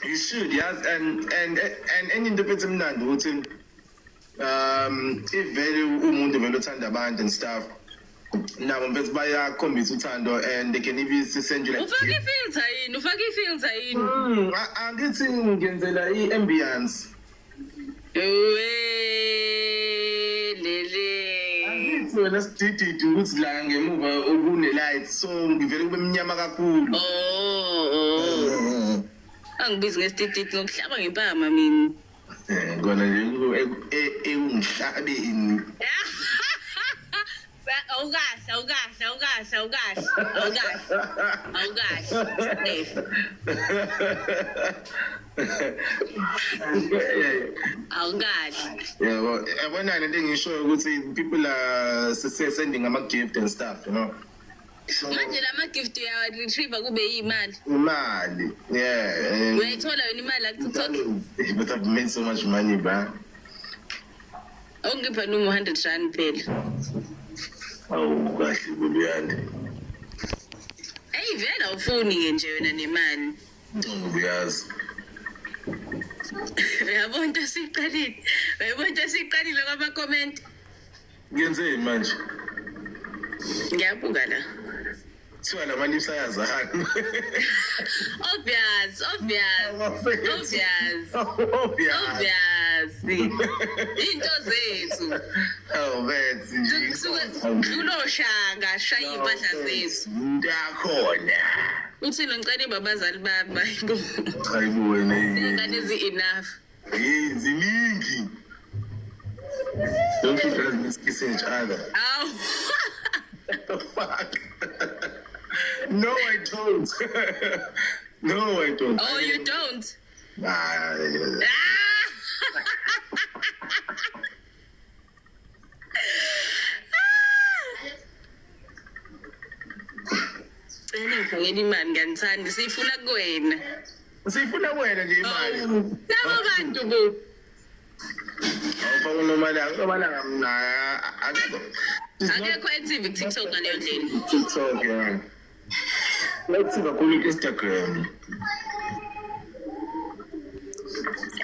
You should, yes, and enye into futhi emnandi ukuthi if vele umuntu vele uthanda abantu and stuff, nabo mfethu bayakhombisa uthando and they can even send you like Ufake i-filter yini? Ufake i-filter yini? Angithi ngenzela i-ambience. We lele. Angithi wena sidididi ukuthi la ngemuva okune-light, so ngivele kube mnyama kakhulu. Oh. Angibizi ngesidididi ngokuhlaba ngempama mina. Kona nje ekungihlabeni. Awukahle, awukahle, awukahle, awukahle, awukahle, awukahle. Steph. Awukahle. Yabo, yabona lento engishoyo ukuthi people are sending ama-gift and stuff. So, Manje lama gift uyawa-retrieve kube yimali. Imali, yeah. Uyayithola wena imali la ku-TikTok? But I've made so much money, bro. Awungipha noma 100 rand phela. Awu kahle kuluyanda. Eyi vele awufuni ke nje wena nemali. Uyazi. Uyabona into esiyiqalile. Uyabona into esiyiqalile kwama-comment. Ngenzeni manje? Ngiyabuka la. Kuthiwa la mali ayazana. Obvious, obvious. Obvious. Obvious. Obvious. Into zethu. Oh, bethu nje. Kusuke kuloshanga shaya impahla zethu. Into yakhona. Uthi ngicela abazali bami bayibo. Hayibo wena. Ingane ezi enough. Hey, ziningi. Don't you guys miss kissing each other? Aw. What the fuck? No, I don't. No, I don't. Oh, you don't? Nah. Ah! Cela ngifakele imali ngiyanithanda siyifuna kuwena. Siyifuna kuwena nje imali. Labo bantu bo. Awufaka uNomalanga, uNomalanga mna akekho. Akekho active ku-TikTok ngaleyo ndlela. TikTok, yeah. Active kakhulu ku-Instagram.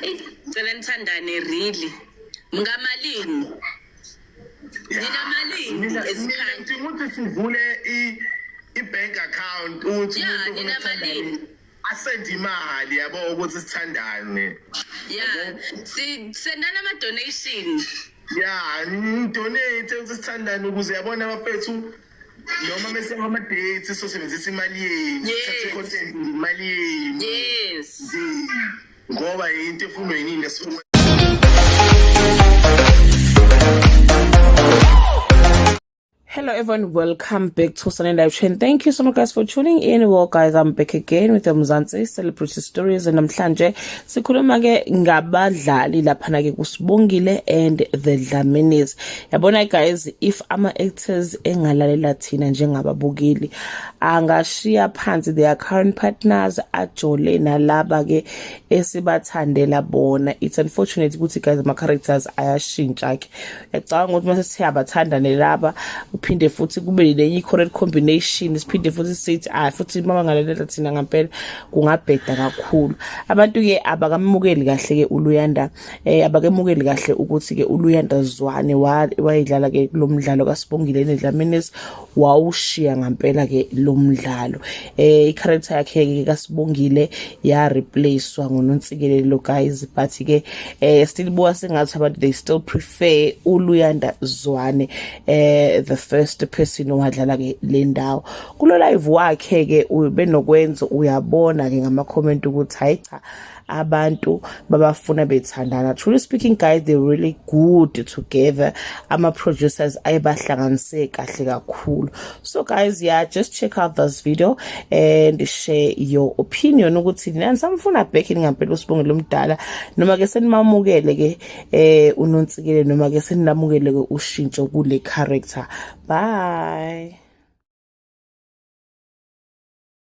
Eyi, cela nithandane really. Ngamalini? Nina malini Mina ezikhaya? ngidinga ukuthi sivule i-bank account ukuthi Yeah, umuntu nina ofuna malini? asende imali yabo ukuthi sithandane. Yeah, si sendana ama donation. Yeah, donate ukuthi sithandane ukuze yabona abafethu noma mese ama dates sosebenzisa imali yenu, sithathe content imali yenu. Yes. Ngoba into efunwa yinini esifuna. Hello everyone, welcome back to Sunday Live Trend. Thank you so much guys for tuning in. Well guys, I'm back again with the Mzansi Celebrity Stories and namhlanje sikhuluma ke ngabadlali laphana ke kuSibongile and the Dlaminis. Yabona guys, if ama actors engalalela thina njengababukeli angashiya phansi their current partners ajole nalaba ke esibathandela bona. It's unfortunate ukuthi guys ama characters ayashintsha ke. Uyacabanga ukuthi mase siyabathanda nelaba uphinde futhi kube nenye i-correct combination, siphinde futhi sithi futhi mama ngalalela thina ngempela kungabheda kakhulu. Abantu ke abakamukeli kahle ke uLuyanda, abakemukeli kahle ukuthi ke uLuyanda Zwane wayedlala ke lo mdlalo kaSibongile neDlaminis, wawushiya ngempela ke lo mdlalo. I-character yakhe ke kaSibongile ya replacewa ngoNontsikelelo guys, but ke still buka sengathi abantu they still prefer uLuyanda Zwane, the first person owadlala ke le ndawo. Kulo live wakhe ke benokwenza uyabona ke ngama comment ukuthi hayi cha abantu babafuna bethandana. Truly speaking guys, they really good together. Ama producers ayebahlanganise kahle kakhulu. So guys, yeah, just check out this video and share your opinion ukuthi nani samfuna back in ngempela uSibongile omdala noma ke senimamukele ke uNontsikelelo noma ke seninamukele ke ushintsho kule character. Bye.